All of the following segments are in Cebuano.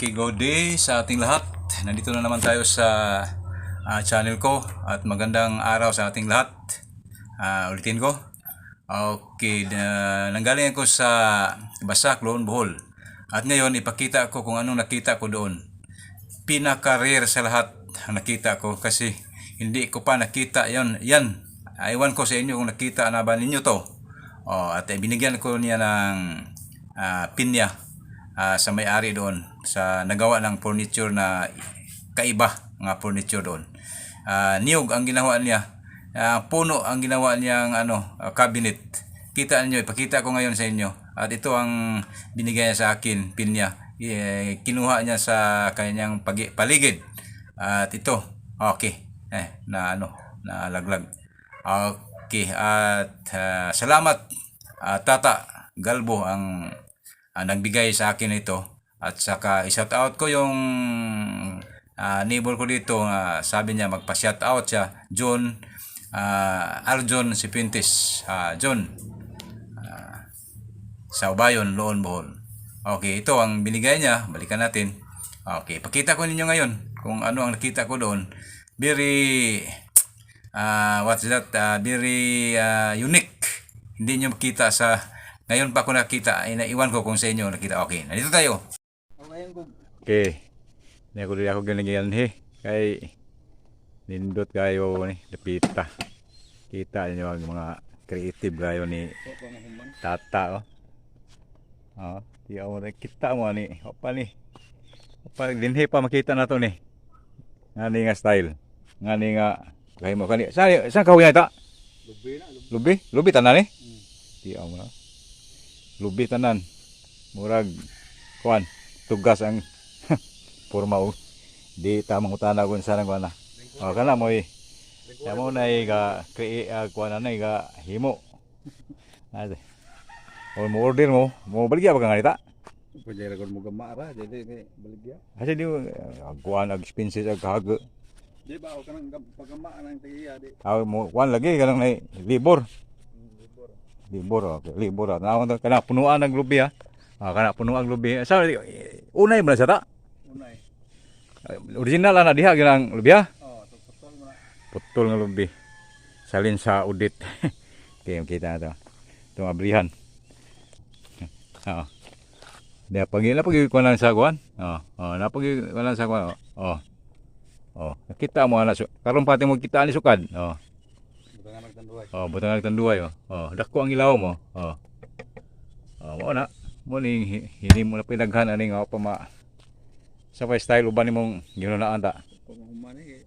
Okay, good day sa ating lahat. Nandito na naman tayo sa channel ko at magandang araw sa ating lahat. Ulitin ko. Okay, nanggaling ako sa Basak, Loon, Bohol. At ngayon, ipakita ko kung anong nakita ko doon. Pinaka-rare sa lahat ang nakita ko kasi hindi ko pa nakita yon. Yan. Aywan ko sa inyo kung nakita na ba ninyo to. Oh, at binigyan ko niya ng pinya sa may-ari doon sa nagawa ng furniture na kaiba nga furniture doon. Niyog ang ginawa niya. Puno ang ginawa niyang ano, cabinet. Kita niyo, ipakita ko ngayon sa inyo. At ito ang binigay niya sa akin, pinya. Eh, kinuha niya sa kanyang paligid. At ito, okay. Eh, na ano, na laglag. Okay, at salamat Tata Galbo ang nagbigay sa akin ito. At saka i-shout out ko yung neighbor ko dito, sabi niya magpa-shout out siya, John Arjon Sipuentes. John sa Ubayon, Loon, Bohol. Okay, ito ang binigay niya. Balikan natin. Okay, pakita ko ninyo ngayon kung ano ang nakita ko doon. Very what's that? Very unique. Hindi niyo makita sa ngayon pa ko nakita. Ay, naiwan ko kung sa inyo nakita. Okay, nandito tayo. Okay. Hindi ko dili ako ganyan he. Kay nindot kayo ni dapita. Kita niyo ang mga creative kayo ni Tata oh. Oh, di ako kita mo ani. Opa ni. Opa dinhi pa makita na to ni. Ngani nga style. Ngani nga kay mo kani. Saan kahuyan ta? Lubi na, lubi. Lubi? Lubi tanan ni? Di ako na. Lubi tanan. Murag kuan tugas ang porma og di tamang utana kung saan ang kuan na. Oh, kana mo eh. Ya mo na ga create kuan na ga himo. Ate. O mo order mo, mo baligya ba ka nga ta? Pwede ra mo gama ra, dili ni baligya. Kasi di kuan ag expenses ag kahag. Di ba ako kanang pagama nang tigiya di. Ah, mo kuan lagi kanang nay libor. Libor, okay. Libor. Ah. Naon to kana punuan ng lubi ha. Ah, kana punuan ang lubi. Sa unay man sa ta. Unay. Original ana diha ginang lubi ha. Oh, putol mo na. Putol nga lubi. Salin sa udit. Okay, makita na to. Itong abrihan. Oo. Di pag napag kuan lang sa kuan. Oh, oh, napag kuan lang sa kuan. Oh. Oh, nakita mo ana karon pati mo kita ani sukad. Oh. Butangan nagtanduay. Oh, butang nagtanduay oh. Oh, dako ang ilaw mo. Oh. Oh, mo na. Mo ning hini mo na pinaghan ani nga pa ma sa pa style uban nimong ginunaan ta. Paghuman ni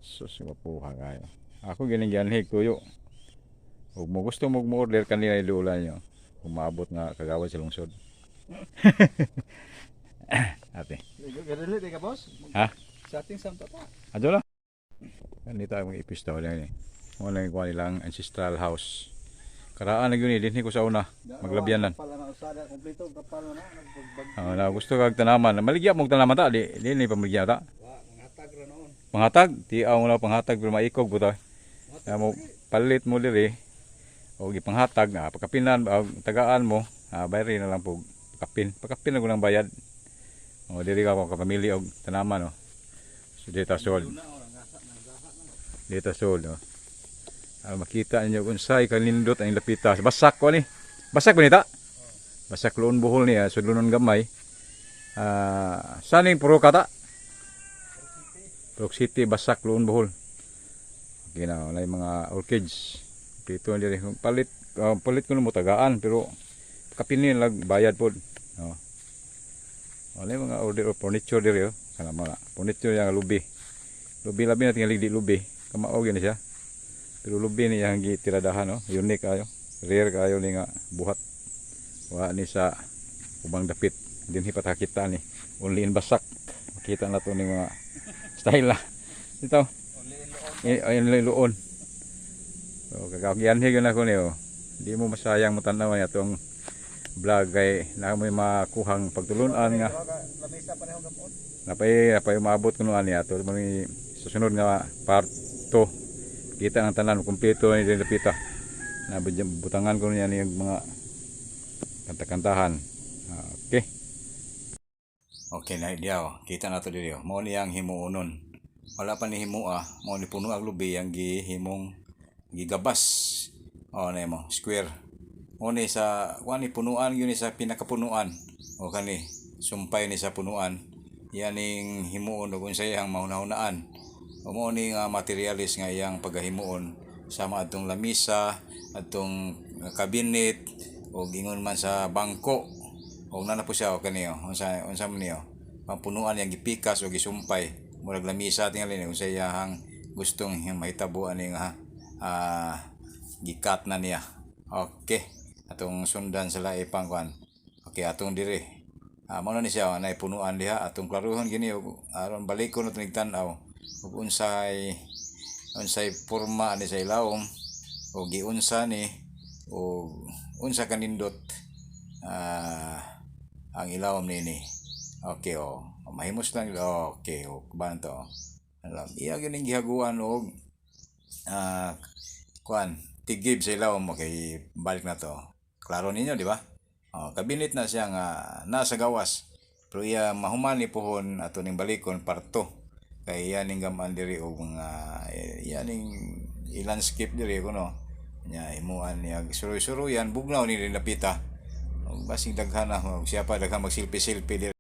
Sus, mapuha kayo. Ako gining tuyo. Ug mo gusto mo mo order kanila ilulan nyo. Umabot nga kagawad sa lungsod. Ate. Gadali di ka, boss? Ha? Sa ating samta ta. Adyo lang. Ganito ang mga ipisto lang ni. Mo lang kuha nilang ancestral house. Karaan na gyud ni dinhi ko sa una. Maglabyanan. Kapal na usada, kompleto kapal na nagbagbag. Oh, na gusto kag tanaman. Maligya mong tanaman ta di di ni pamaligya ta. Wa, manghatag ra noon. Panghatag, di aw na panghatag pero maikog buta. Ya mo palit mo diri o gipanghatag na pagkapinan og tagaan mo, bayri na lang pug pakapin. Pakapin na lang bayad. O diri ka ka pamilya og tanaman oh. So dito sold. Na oh, nangasa nangasa na. Dito sold oh. Makita ninyo kung sa'y kanindot ang lapita. Basak ko ni. Basak ba nita? Basak Loon Bohol niya, sudlonon gamay. Saan yung puro kata? Purok City, Basak, Loon Bohol. Okay na, wala yung mga orchids. Dito diri palit palit ko mo tagaan pero kapinin lag bayad pod. Oh. Wala yung mga order of furniture diri oh. Kana mga furniture yang lubi. Lubi labi na tingali di lubi. Kamao gyud ni siya. Pero lubi ni yang gitiradahan oh. Unique kayo. Rare kayo ni nga buhat. Wa ni sa ubang dapit. Dinhi pa ta kita ni. Only in Basak. Makita na to ni mga style lah. Ito. Only in Loon. Eh, ayun lang Loon. So kagagianhi gyud ako niyo. Di mo masayang mo tan-aw niya atong vlog kay na mo makuhang pagtulunan nga Lamisa pa nihong gapon. napay umabot kuno ani ato mo ni susunod nga part 2 kita ng tanan kumpleto ni din lapita na butangan ko niya ni mga kanta-kantahan. Okay. Okay na diya oh. Kita na to diri oh. Mao ni ang himuonon. Wala pa ni himua, mao ni puno ang lubi ang gihimong gigabas. Oh, na mo, square. Mao ni sa kuan ni punuan gyud ni sa pinakapunuan. O kani sumpay ni sa punuan. Yan ning himuon ug unsay ang mahunahunaan. O mao ni nga materialis nga iyang pagahimuon sama atong lamisa, atong kabinet o ingon man sa bangko. O na po siya o kani oh. Unsa man niyo? Pampunuan yang gipikas o gisumpay. Murag lamisa tingali ni unsa iyahang gustong mahitabo ani nga gikat na niya. Okay. Atong sundan sa laipang kuan. Okay, atong diri. Mao na ni siya nay punuan diha atong klaruhon gini ug aron balikon nato tan-aw ug unsay unsay porma ani sa ilawom o giunsa ni o unsa kanindot ang ilawom nini. Okay oh. Mahimos lang. Okay oh, kuban to. Alam, iya gyud ning gihaguan og kuan tigib sa ilawom. Okay, balik na to. Klaro ninyo, di ba? Oh, kabinet na siya nga nasa gawas. Pero iya mahuman ni puhon ato ning balikon parto. Kay iya ning gaman diri og mga iya ning i-landscape diri kuno. Nya imuan niya suroy-suroyan bugnaw ni napita. Og basing daghan na og siya pa daghan mag-selfie-selfie diri.